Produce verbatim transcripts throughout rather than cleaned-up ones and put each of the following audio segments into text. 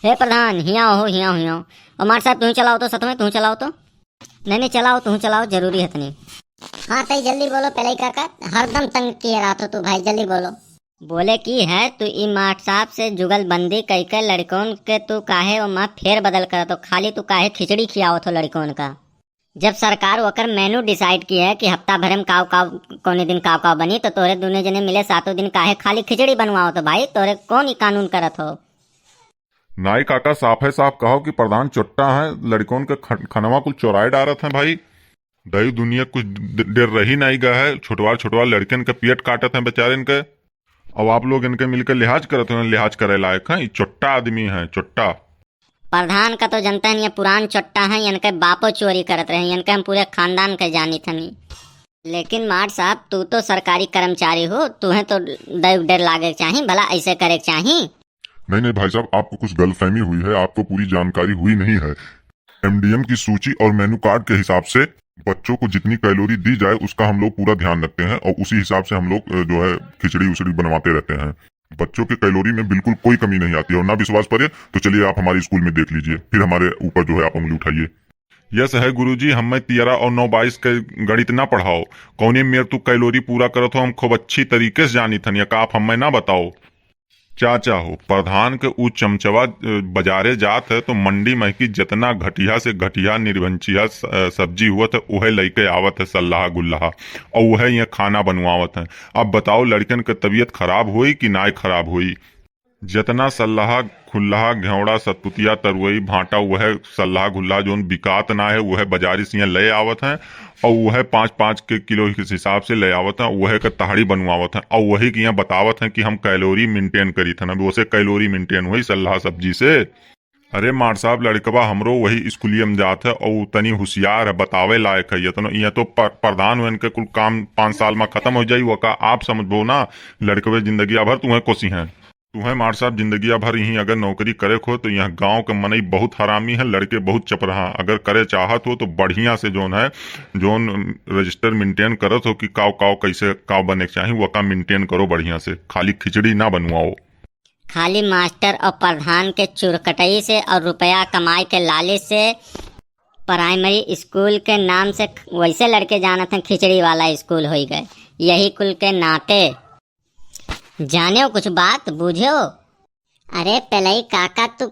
हे प्रधान, हियाँ हो, हियाँ हो, हियाँ हो। और माट साहब, तुहीं चलाओ तो, सत में तुहीं चलाओ तो। नहीं, नहीं, चलाओ, तुहीं चलाओ, जरूरी है तनी। हाँ, तई जल्दी बोलो, पेलई काका, हरदम तंग किए रहत हो तू भाई, जल्दी बोलो। बोले की है, तू ई माट साहब से जुगलबंदी कई के लड़कन के तू काहे ओमा फेर बदल करत हो, खाली तू काहे खिचड़ी खियावत हो लड़कन का? जब सरकार ओकर menu decide की है कि हफ्ता भर में काव काव, कौने दिन काव काव बनी, तो तोहरे दुने जने मिले सातों दिन काहे खाली खिचड़ी बनवाओ? तो भाई, तोहरे कौन ई कानून करत हो? नाई काका, साफ है साफ कहो कि प्रधान चोट्टा है, लड़कन के खन-, खनवा कुल चोराए डारत हैं भाई। दई दुनिया कुछ ड-, डेर रही नाई गा है, छोटवार छोटवार लड़कन के पेट काटत हैं बेचारे इनके। अब आप लोग इनके मिलकर लिहाज करत हो, लिहाज करे लायक हैं, ई चोट्टा आदमी हैं, चोट्टा। प्रधान का तो जनता है, ये पुरान चोट्टा है, इनके बापो चोरी करत रहे, इनके हम पूरे खानदान के जानित हमी। लेकिन माट साहब, तू तो सरकारी कर्मचारी हो, तुहें तो दई डेर लागे के चाही, भला ऐसे करे के चाही। नहीं, नहीं भाई साहब, आपको कुछ गलतफहमी हुई है, आपको पूरी जानकारी हुई नहीं है। एमडीएम की सूची और मेनू कार्ड के हिसाब से बच्चों को जितनी कैलोरी दी जाए, उसका हम लोग पूरा ध्यान रखते हैं और उसी हिसाब से हम लोग, अ, जो है, खिचड़ी उचड़ी बनवाते रहते हैं। बच्चों के कैलोरी में बिल्कुल कोई कमी नहीं आती है और ना विश्वास पड़े तो चलिए आप हमारे स्कूल में देख लीजिए, फिर हमारे ऊपर जो है आप उंगली उठाइए। यस है गुरुजी, हमें तेरह और नौ बाईस के गणित ना पढ़ाओ। कौने मेर तू कैलोरी पूरा करत हो, हम खूब अच्छी तरीके से जानी थन, या का आप हमें ना बताओ। चाचा हो, प्रधान के ऊ चमचवा, अ, बाजारे जात है तो मंडी में की जितना घटिया से घटिया निर्भंचिया स-, अ, सब्जी हुआ था, उहे लइके आवत है सल्लाहा गुल्लाहा, और उहे ये खाना बनवावत है। अब बताओ, लड़कन के तबीयत खराब होई कि नाय खराब होई? जितना सल्लाहा खुल्लाहा, घेवड़ा, सतपुतिया, तरुई, भांटा, उहे सल्लाहा गुल्लाहा जोन बिकात ना है, उहे बाजारी से यहाँ ले आवत हैं। और वह पाँच पाँच के किलो के हिसाब से ले आवत हैं, वह के तहड़ी बनवावत हैं और वही के यहाँ बतावत हैं कि हम कैलोरी मेंटेन करीत हैं। अब उसे कैलोरी मेंटेन हुई सल्लाह सब्जी से। अरे मार साहब, लड़कवा हमरो वही स्कूलिया में जात है और तनी होशियार है, बतावे लायक है। ये तो, ये तो प-, प्रधान हुए, इनके कुल काम पाँच साल में खत्म हो जाई, वो का आप समझबो ना, लड़कवे जिंदगी भर तुम्हें कोसी हैं। तुहैं मार साहब जिंदगिया भर यहीं अगर नौकरी करे को हो तो यहाँ गाँव के मनई बहुत हरामी है, लड़के बहुत चपरहा। अगर करे चाहत हो तो बढ़िया से जोन है, जोन रजिस्टर मेंटेन करत हो कि काव काव कैसे काव बने के चाही, वो काम मेंटेन करो बढ़िया से, खाली खिचड़ी ना बनवाओ। खाली मास्टर और प्रधान के चुरकटई से और रुपया कमाई के लालच से प्राइमरी स्कूल के नाम से वैसे लड़के जानत हैं खिचड़ी वाला स्कूल होई गए। यही कुल के नाते जानेव कुछ बात, बुझेव? अरे पेलई काका, तू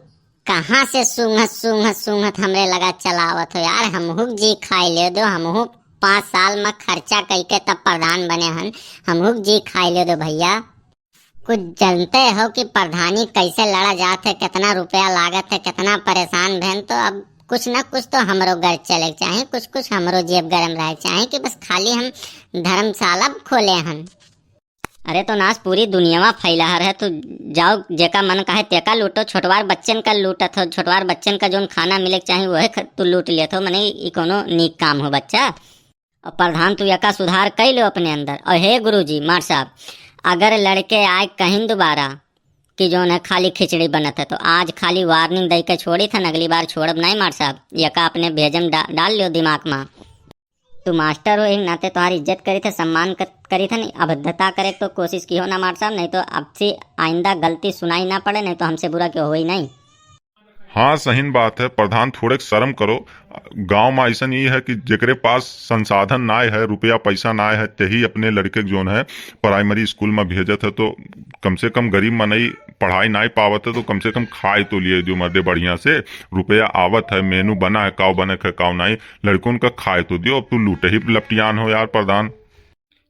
कहाँ से सूंघत, सूंघत, सूंघत हमरे लगा चलावत हो यार? हमहू के जी खाई ले दो, हमहू पाँच साल में खर्चा कइके तब प्रधान बने हन, हमहू के जी खाई ले दो भैया। कुछ जानते हो कि प्रधानी कैसे लड़ा जात है, कितना रुपया लागत है, कितना परेशान भेन, तो अब कुछ ना कुछ तो हमरो घर चले के चाही, कुछ, कुछ हमरो जेब गरम रहे के चाही कि बस खाली हम धर्मशाला खोले हन। अरे तो नास, पूरी दुनियावा फैला हर है, तू जाओ जेका मन कहे तेका लूटो, छोटवार बच्चन का लूटत हो, छोटवार बच्चन का जोन खाना मिले के चाही वह ख-, तू लूट लेत हो, मने ई कोनो नीक काम हो बच्चा? और प्रधान तू यका सुधार कई लो अपने अंदर। और हे गुरुजी, मार साहब, अगर लड़के आए कहीं दोबारा कि जोन है खाली खिचड़ी बनत है तो आज खाली वार्निंग दे के छोड़ी थन, अगली बार छोड़ब नहीं मार साहब, यका अपने भेजम डा-, डाल लियो दिमाग में। तू मास्टर हो, एक नाते तुम्हारी इज्जत करी थे, सम्मान क-, करी थे, नहीं अभद्रता करे तो कोशिश की हो ना मार साहब, नहीं तो अब से आइंदा गलती सुनाई ना पड़े, नहीं तो हमसे बुरा क्यों होई नहीं। हाँ, सहीन बात है प्रधान, थोड़े शर्म करो। गांव में ऐसन ई है कि जेकरे पास संसाधन नाय है, रुपया पैसा नाय है, तेही अपने लड़के के जोन है प्राइमरी स्कूल में भेजत है, तो कम से कम गरीब मनई पढ़ाई नाय पावत है, तो कम से कम खाए तो लिए जो मर्दे बढ़िया से। रुपया आवत है, मेनू बना है, काव बने है, काव नाई, लड़कों का खाए तो दियो। अब तू लूटे ही लपटियान हो यार प्रधान।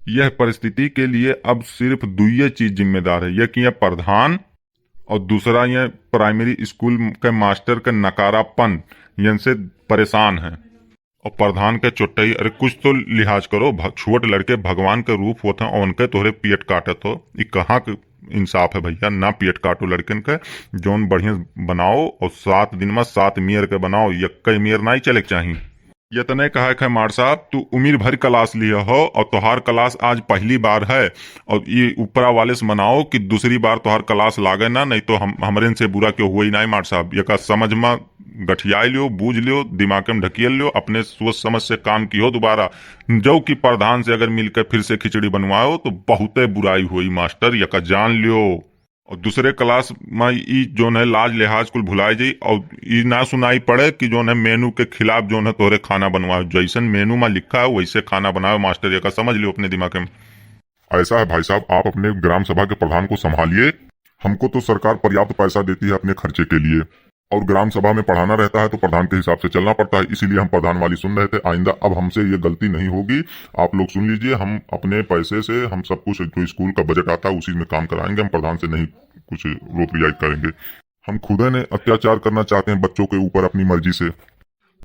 यह परिस्थिति के लिए अब सिर्फ दुइये चीज जिम्मेदार है, यह कि यह प्रधान और दूसरा यह प्राइमरी स्कूल के मास्टर का नकारापन, इनसे परेशान है। और प्रधान के चोट्टई, अरे कुछ तो लिहाज करो, भ-, छोट लड़के भगवान के रूप होत हैं और उनके तोहरे पेट काटत हो, ई कहाँ के इंसाफ है भैया? ना पेट काटो लड़कन के, जौन बढ़िया बनाओ और सात दिन में सात मेर के बनाओ, यक्कई मेर नाई चले के चाही। यतने कहे के है मार साहब, तू उमिर भर क्लास लिया हो और तोहार क्लास आज पहली बार है और ये ऊपरा वाले से मनाओ कि दूसरी बार तोहार क्लास लागे ना, नहीं तो हम, हमरे से बुरा क्यों हुई नाई मार साहब। यका समझ में गठियाई लियो, बूझ लियो, दिमाग में ढकियल लियो, अपने सोच समझ से काम कियो दोबारा। जो कि प्रधान से अगर मिलकर फिर से खिचड़ी बनवाओ तो बहुते बुराई होई मास्टर, यका जान लियो। और दूसरे क्लास में ई जौन है लाज लिहाज कुल भुलाए जाई और ई ना सुनाई पड़े कि जौन है मेनू के खिलाफ जौन है तोहरे खाना बनवाए। जैसन मेनू में लिखा है वैसे खाना बनावे मास्टर, ये का समझ लियो अपने दिमाग में। ऐसा है भाई साहब, आप अपने ग्राम सभा के प्रधान को संभालिए। हमको तो सरकार पर्याप्त पैसा देती है अपने खर्चे के लिए, और ग्राम सभा में पढ़ाना रहता है तो प्रधान के हिसाब से चलना पड़ता है, इसीलिए हम प्रधान वाली सुन रहे थे। आइंदा अब हमसे ये गलती नहीं होगी। आप लोग सुन लीजिए, हम अपने पैसे से हम सब कुछ जो स्कूल का बजट आता है उसी में काम कराएंगे, हम प्रधान से नहीं कुछ रोप रियायत करेंगे। हम खुदे ने अत्याचार करना चाहते हैं बच्चों के ऊपर अपनी मर्जी से।